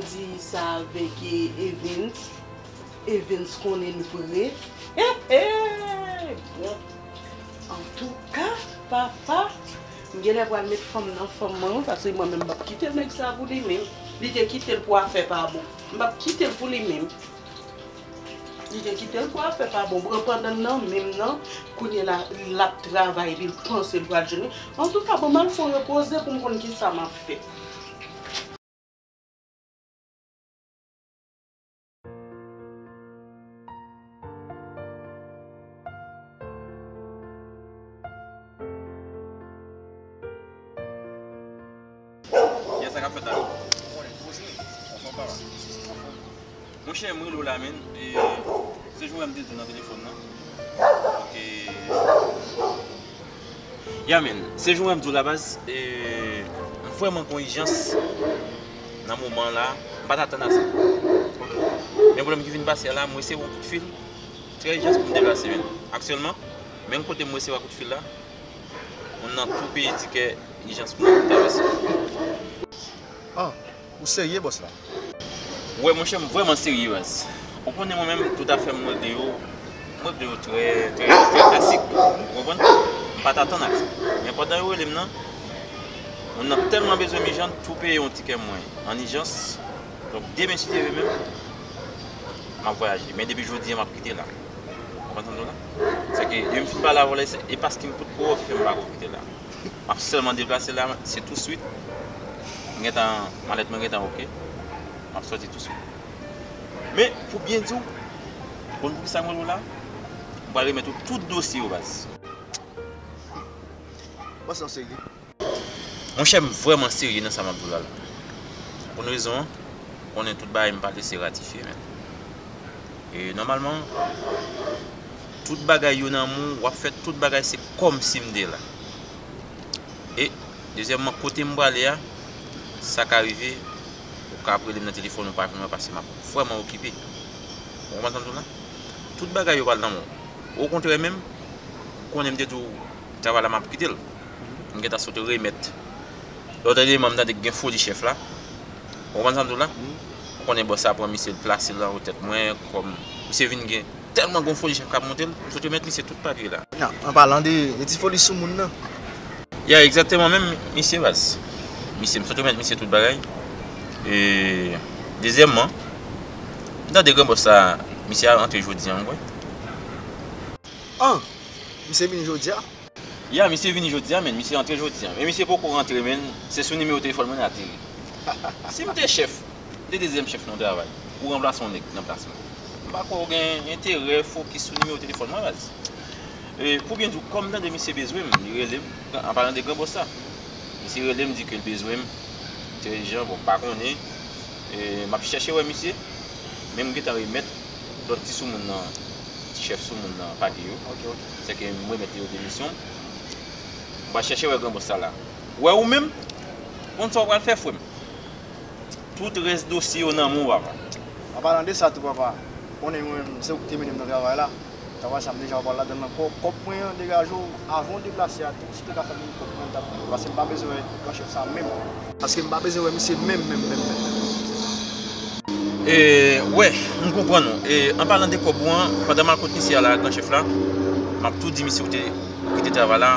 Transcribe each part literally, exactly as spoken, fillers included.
Di sa avèk, e, Evens. Evens konnen l vre. He, he! Bon. Antouka, papa, m genlè pral met fanm nan fanm mwen, wi, paske mwen menm m p ap kite nèg sa pou li menm. Li te kite l pou afè pa bon. M p ap kite l pou li menm. Li te kite l pou afè pa bon. Pran pandan nan menm nan, kounye la, l ap travay, epi l panse l pral jwenn. Antouka, bon, m al fè yon repoze pou m konn kisa m ap fè. Yè, sa k ap fèt la? Ou konnen, tou se anfòm, papa. Anfòm. Monchè, m rele w la, menn. E, se jou wè m te di w nan telefòn nan. Donk, e, ya, menn, se jou wè m di w la, baz. E, m vrèman gen yon ijans nan moman la. M pa t atann a sa. Men pwoblèm ki vin pase a la, m resevwa yon kout fil. Trè ijans pou m deplase, menn. Aktyèlman, menm kote m resevwa kout fil la, moun nan tou peye tikè ijans pou mwen pou m travèse. Ah, ou serye, bòs la? Wè, monchè, m vrèman serye, baz. Ou konnen mwen menm, tout afè m, m rete yo, m rete yo trè, trè, trè klasik. Ou konprann? M pa t atann ak sa. Men pandan yo rele m nan, moun nan tèlman bezwen m ijan, tou peye yon tikè mwen an ijans. Donk, demen, si Dye vle menm, m ap vwayaje. Men depi jodi a, m ap kite la. Ou konprann sa m di w la? Sèke, depi m fin pale avè w la, se, e paske m potko wè w ki fè m pako kite la. M ap sèlman deplase la, se touswit. M gentan, malèt mwen gentan oke. M ap sòti touswit. Men, pou byen di w, konn poukisa m rele w la? M pral remèt ou tout dosye yo, baz. Bòs la serye. Monchè, m vrèman serye nan sa m ap di w la la. Pou yon rezon, ou konnen tout bagay m pa lese ratifye, men. E nòmalman, tout bagay yo nan men w, w ap fè tout bagay se kòmsi m te la. E, dezyèmman, kote m prale a, sa ka rive, ou ka ap rele m nan telefòn, ou pa jwenn mwen paske m ap vrèman okipe. Ou konprann sa m di w la? Tout bagay yo pral nan men w. Okontrè menm, ou konnen m te di w, travay la m ap kite l. M gentan sot remèt. Lòt eleman, m tande gen foli chèf la. Ou konprann sa m di w la? Ou konnen bòs la pran misye, l plase l anwo tèt mwen, kòm misye vin gen tèlman gon foli chèf k ap monte l, m sot remèt misye tout papye la. An, an palan de, de ti foli soumoun nan. Ya, egzakteman menm, misye baz. Misye, m sot remèt misye tout bagay. E, dezyèmman, m tande gran bòs la, misye a rantre jodi a, m kwè. An, misye vini jodi a? Ya, misye vini jodi a, men misye rantre jodi a. Men misye poko rantre, men se sou nimewo telefòn mwen l ateri. Si m te chèf, m te dezyèm chèf nan yon travay, ou ranplase yon nèg nan plas mwen, m pa kwè w gen enterè fokis sou nimewo telefòn mwen, baz. E, pou byen di w, kòm m tande misye bezwen m, li rele m, an palan de gran bòs la. Misye rele m, di ke l bezwen m, trè ijan, bon, m pa konnen. E, m ap chèche wè misye, men m gentan remèt lòt ti soumoun nan, ti chèf soumoun nan pake yo. Ok, ok. Sèke m remèt yo demisyon. M pral chèche wè gran bòs sa la. Wè ou menm, konn sa w pral fè, frè m. Tout rès dosye yo nan men w, papa. An palan de sa tou, papa, konnen mwen menm, se ou ki te mennen m nan travay la. Travay sa m deja pa pral ladan l ankò. Kòb mwen an, degaje w, avan w deplase a tou, si w te ka fè m yon kòb mwen, m t ap, paske m pa bezwen wè gran chèf sa menm. Paske m pa bezwen wè misye menm, menm, menm, menm, menm. E, wè, m konprann ou. E, an palan de kòb ou an, pandan m al kot misye a la, gran chèf la, m ap tou di misye ou te, ou kite travay la,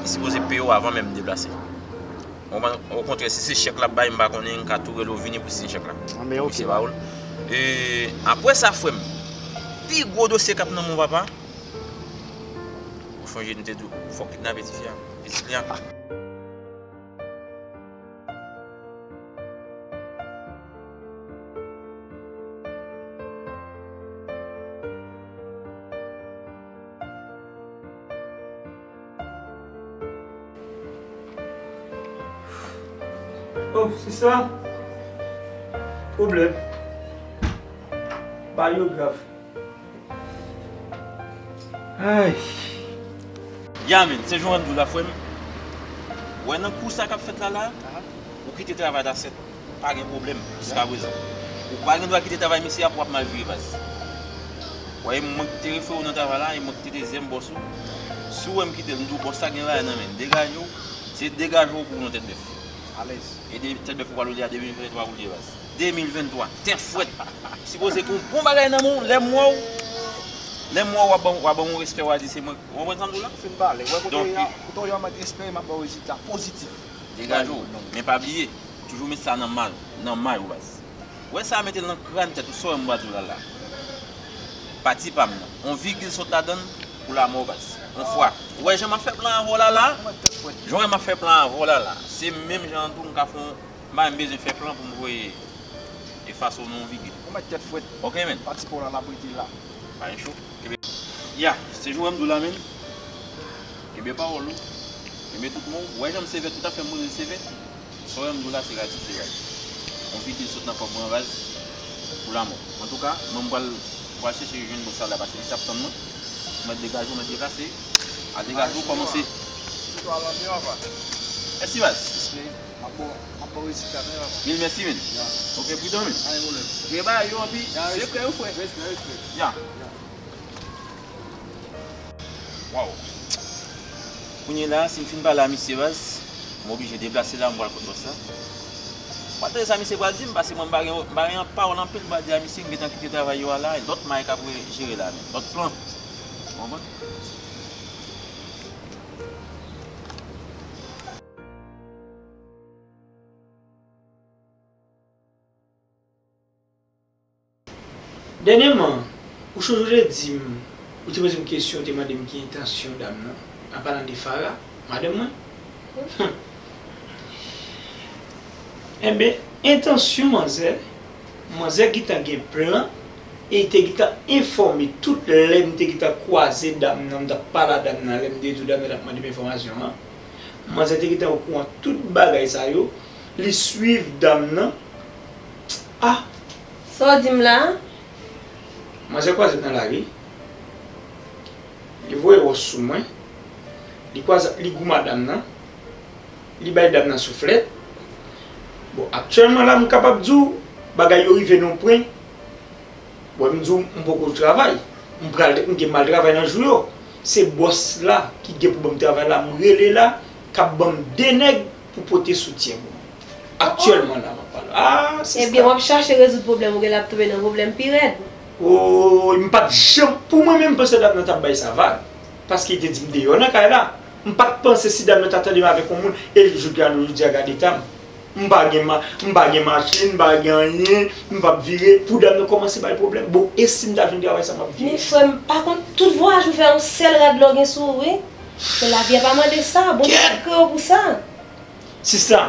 li sipoze peye w avan menm m deplase. Ou konprann? Okontrè, si se chèk l ap bay, m pa konnen, m ka tou rele w vini pou siyen chèk la. Anben, ok, misye ba w l. E, apre sa, frè m, pi gwo dosye k ap nan men w, papa, ou chonje m te di w, fòk kidnape tifi a, pitit li a. Oh, sista. Pwoblèm. Bagay yo grav. Ay. Ya, men, se jan w di w la, frè m. Wè, nan kou sa k ap fèt la, la, ou kite travay la, sèt. Pa gen pwoblèm, jiska prezan. Ou pa gen dwa kite travay misye a pou w ap mal vire, baz. Ou wè, e mwen ki te refere w nan travay la, e mwen ki te dezyèm bòs ou. Si w wè m kite l, m di w, bòs la gen bagay nan men l. Degaje w, se degaje w pou w nan tèt bèf. Alèz. E de tèt bèf ou pral woule a, de minit, twa woule, baz. De mil venntwa, tèt frèt. Sipoze gen yon bon bagay nan men w, lè m wè w, lè m wè w, w ap ban, w ap ban m yon respè, w a di se mwen. Ou konprann sa m di w la? Fin pale. Wè kote w ye a, kote w ye a, mwen espere m ap ba w rezilta pozitif. Degaje w. Men pa bliye, toujou met sa nan may, nan may ou baz. Wè sa, mete l nan kràn tèt ou, sa w wè m pral di w la la. Pati pa m nan. On vigil sot ladan l pou lanmò baz. On fwa. Ou wè jan m ap fè plan avè w la la? Jan w wè m ap fè plan avè w la la. Se menm jan an tou m ka fè yon M pa menm bezwen fè plan pou m voye efase w nan yon vigil. Ou mèt tèt frèt. Ok, men. Pati pa w la, l ap rete la. Pa gen cho. Kenbe. Ya, se jan w wè m di w la, men. Kenbe pawòl ou. Kenbe tout mo w. Ou wè jan m sevè, tout afè m rele sevè. Sa w wè m di w la, se reyalite, se reyalite. Yon vigil sot nan kòb mwen baz pou lanmò. Antouka, mwen m pral, pral chèche jwenn bòs la la, paske li t ap tann mwen. Ou mèt degaje w, ou mèt deplase. Al degaje w, kòmanse. Mèsi baz. M ap ba w, m ap ba w rezilta, men, papa. Mil mèsi, men. Ya. Ok, pridan, men. Pa gen pwoblèm. Men bagay yo anpi, ya, sekrè yo, frè. Respè, respè. Ya. Ya. Waw. Kounye la, si m fin pale a misye baz, m oblije deplase la, m pral kot bòs la. M pa tande sa misye pral di m, paske mwen m pa gen, m pa gen pawòl anpil m pral di a misye, m gentan kite travay yo a la, e lòt may k ap jere la, men. Lòt plan. Ou konprann? Dènyèman, ou sonje w te di m, ou te poze m kesyon, ou te mande m ki entansyon dam nan, an palan de Farah, madanm mwen. Enben, entansyon manzè, manzè gentan gen plan, e li te gentan enfòme tout lè m te gentan kwaze dam nan, m t ap pale a dam nan, lè m te di w dam nan t ap mande m enfòmasyon an. Manzè te gentan okouran tout bagay sa yo, li swiv dam nan. Ah! Sa w di m la a? Manzè kwaze m nan lari. Li voye wòch sou mwen. Li kwaze, li goumen a dam nan. Li bay dam nan souflèt. Bon, aktyèlman la, m kapab di w, bagay yo rive nan yon pwen. Bon, m di w, m poko travay. M pral, m gen m al travay nan jou yo. Se bòs la ki gen pou ban m travay la, m rele la, k ap ban m de nèg pou pote soutyen pou mwen. Aktyèlman la, m ap pale. Ah, sista. Ebyen, w ap chache rezoud pwoblèm, ou genlè ap tonbe nan pwoblèm pi rèd. Woy, m pa t janm, pou mwen menm, m panse dam nan t ap bay sa vag. Paske li te di m deyò nan kay la. M pa t panse si dam nan ta tande m avèk yon moun, e jodi a, jodi a, gade eta m. M pa gen ma-, m pa gen machin, m pa gen anyen, m p ap vire. Pou dam nan kòmanse bay pwoblèm. Bon, e si m ta jwenn travay sa, m ap vire. Men frè m, pa kont tout vwayaj ou fè, yon sèl rad lò gen sou ou, wi. Men lavi a pa mande sa. Bondye pa t kreye w pou sa. Sista,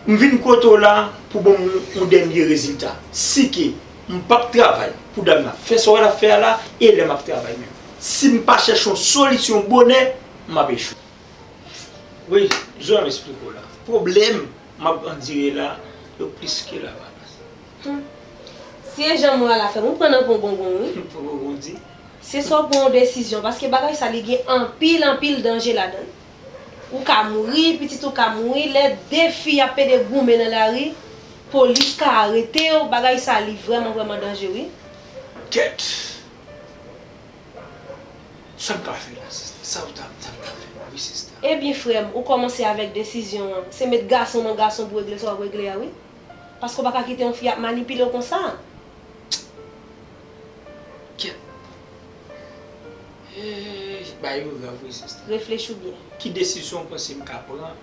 m vin kote w la pou ban m yon, yon dènye rezilta. Si ke m p ap travay pou dam nan fè sa w wè l ap fè a la, e lè m ap travay menm. Si m pa chèche yon solisyon bonè, m ap echwe. Wi, jan m esplike w la. Pwoblèm m ap andire la, yo plis ke lavalas. Hmm. Si e jan m wè a la, frè m, ou pran nan pon gongon, wi. Pon gongon di? Se swa w pran yon desizyon, paske bagay sa, li gen anpil, anpil danje ladan l. Ou ka mouri, pitit ou ka mouri, lè de fi ap pede goumen nan lari, polis ka arete yo, bagay sa, li vrèman, vrèman danje, wi. Kèt! Sa m ka fè la, sista? Sa w ta, sa m ka fè la, wi, sista? Ebyen, frè m, ou kòmanse avèk desizyon an. Se met gason nan gason pou regle sa w ap regle a, wi. Paske w pa ka kite yon fi ap manipile w konsa. Kèt. Hey, bagay yo grav, wi, sista. Reflechi w byen. Ki desizyon w panse m ka pran?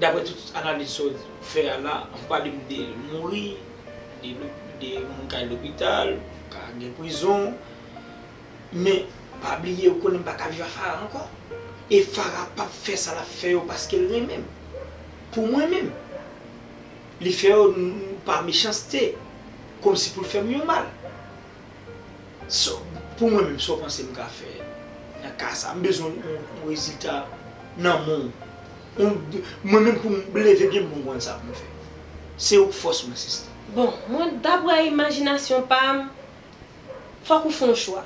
Daprè tout analiz sa w fè a la, ou pale m de mouri, de lo-, de moun k al lopital, ka gen prizon. Men, pa bliye, ou konnen m pa ka viv ak Farah ankò. E Farah p ap fè sa l ap fè yo paske l renmen m. Pou mwen menm. Li fè yo n-, n-, pa mechanste, kòmsi pou l fè m yon mal. So, pou mwen menm, sa w panse m ka fè nan ka sa? M bezwen yon, yon rezilta nan men w. Yon, mwen menm pou m leve pye m pou m konn sa pou m fè. Se ou k fòs mwen, sista. Bon, mwen, daprè imajinasyon pa m, fòk ou fè yon chwa.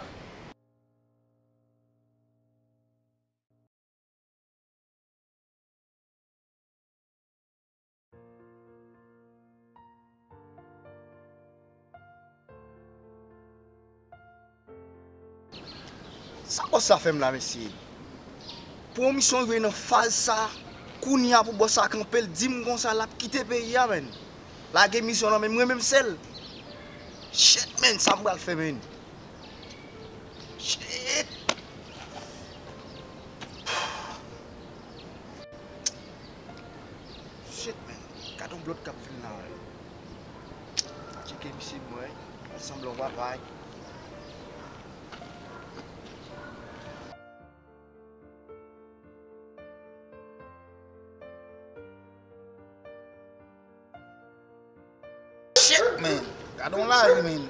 Sa bòs la fè m la, mesye? Pou yon misyon rive nan faz sa, kounye a pou bòs la kanpe l di m konsa l ap kite peyi a, menn. Lage misyon nan men mwen menm sèl. Shit, man, sa m pral fè, man? Shit. Shit, man. Gad yon blòd k ap vin la, wi. Tcheke misye mwen, fè sanblan w pa bay. Shit, man. Gad yon lari, man.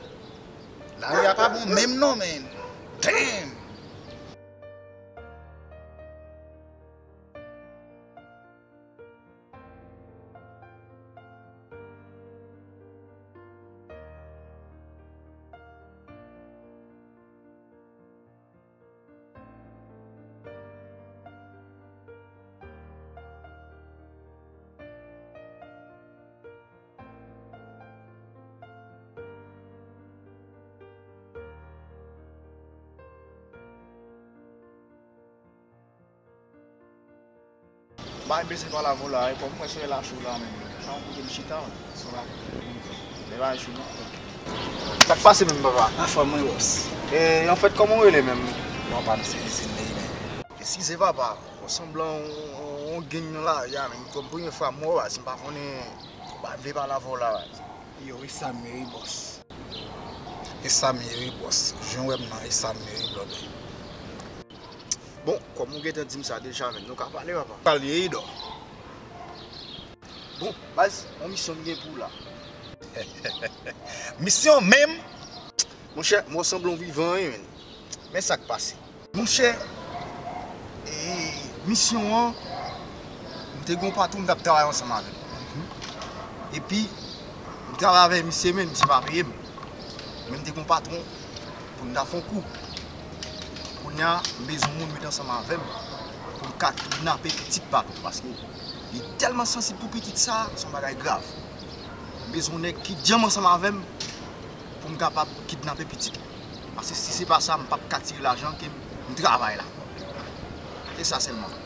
Lari a pa bon menm non, man. Damn. M pa bezwen pale avè w la, e kòm mwen sou la cho la menm. Sa yon kote m chita, wi. Sou la. Men bagay cho non. Sa k pase menm, papa? Anfòm, wi, bòs. E, anfèt, kòman w rele menm? Bon, pa m se Izine menm. Eskize, papa. Bon, sanblan yon, yon, yon gang nan lari a menm. Kòm premye fwa m wè w, si m pa konnen, m pa vle pale avè w la. Yo, e sa m ye, wi, bòs. E sa m ye, wi, bòs. Jan w wè m nan, e sa m ye, wi, blòdè. Bon, kòm ou gentan di m sa deja, men nou ka pale, papa. Pale, Idò. Bon, baz, yon misyon m gen pou w la. Misyon menm? Monchè, m wè w sanble yon vivan, wi, men. Men sa k pase. Monchè, e, misyon an, m te gen yon patwon m t ap travay ansanm avè l. Epi, m travay avè misye, men misye pa peye m. Men m te gen yon patwon pou n ta fè yon kou. Kounye a, m bezwen yon moun met ansanm avè m pou m ka kidnape pitit patwon, paske li tèlman sansib pou pitit sa, se yon bagay grav. M bezwen yon nèg ki djanm ansanm avè m pou m kapab kidnape pitit li. Paske si se pa sa, m p ap ka tire lajan ke m travay la. Se sa sèlman.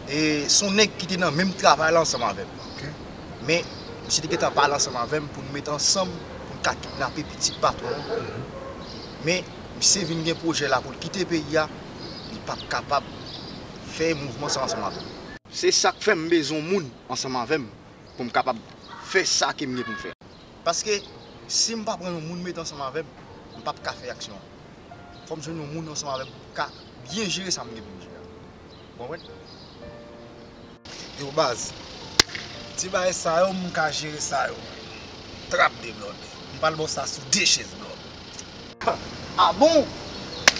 E se yon nèg ki te nan menm travay la ansanm avè m. Ok. Men, misye te gentan pale ansanm avè m pou n met ansanm, pou n ka kidnape pitit patwon an. Men, misye vin gen pwojè la pou l kite peyi a, li p ap kapab fè mouvman sa ansanm avè m. Se sa k fè m bezwen yon moun ansanm avè m pou m kapab fè sa ke m gen pou m fè. Paske, si m pa pran yon moun met ansanm avè m, m p ap ka fè aksyon an. Fò m jwenn yon moun ansanm avè m pou m ka byen jere sa m gen pou m jere a. Ou konprann? Yo, baz, ti bagay sa yo, m ka jere sa yo. Trap de blòdè. M pral ba w sa sou de chèz blòdè. Ah bon?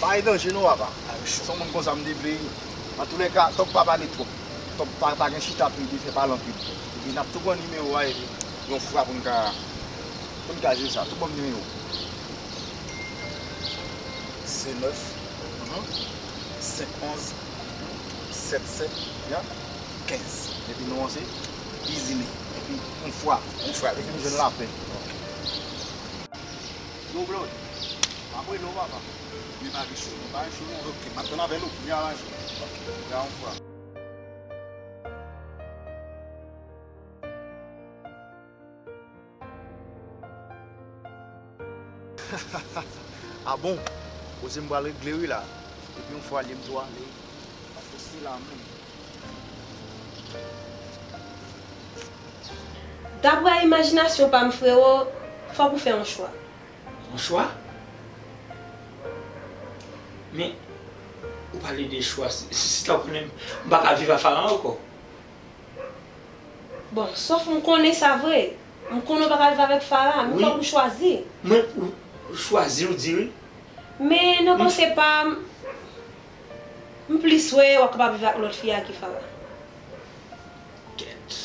Pa gen danje non, papa. Se yon moun konsa m te vle ye. Antoulèka, Tòg pa pale twòp. Tòg pa, pa gen chita pou li te fè pale anpil. Epi n ap tou pran nimewo a epi yon fwa pou n ka, pou n ka jere sa. Tou ban m nimewo. Se nèf, senk onz, sèt sèt, ya, kenz. Epi non an se Izine. Epi yon fwa. Yon fwa. Epi m jwenn lapè. Yo, Blòd, m ap rele w, papa. Li pa gen cho, li pa gen cho, non. Ok, m ap tann avè l, wi, li aranje. Ok, ya yon fwa. Ah bon? Koze m pral regle wi la. Epi yon fwa li m tou ale. Paske se la menm. Daprè imajinasyon pa m, frewo, fòk ou fè yon chwa. Yon chwa? Men, ou pale de chwa, si, si, sista, ou konnen m pa ka viv a Farah ankò. Bon, sòf m konnen sa vre. M konnen w pa ka viv avèk Farah, men fòk ou chwazi. Mwen, ou chwazi, ou di wi. Men, nan panse pa m, m plis wè w ap kapab viv ak lòt fi a ke Farah. Kèt.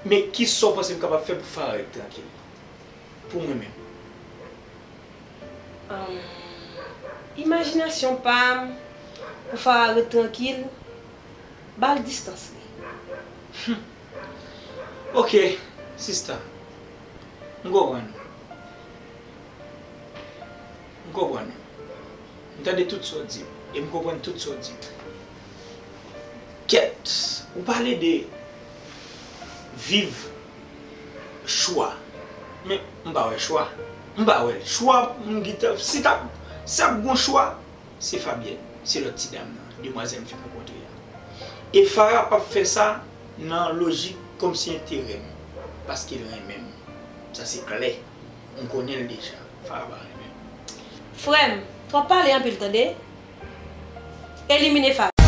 Men kisa w panse m kapab fè pou Farah ret trankil? Pou mwen menm. Ahn, imajinasyon pa m, pou Farah ret trankil, ba l distans li. Hum. Ok, sista. M konprann ou. M konprann ou. M tande tout sa w di m. E m konprann tout sa w di m. Kèt, ou pale de viv chwa. Men, m pa wè chwa. M pa wè l. Chwa, m gentan, si t ap, si t ap gon chwa, se Fabyèn, se lòt ti dam nan, demwazèl m fin rankontre a. E Farah p ap fè sa nan lojik kòmsi enterè m, paske l renmen m. Sa se klè. M konnen l deja. Farah pa renmen m. Frè m, twòp pale anpil tande. Elimine Farah.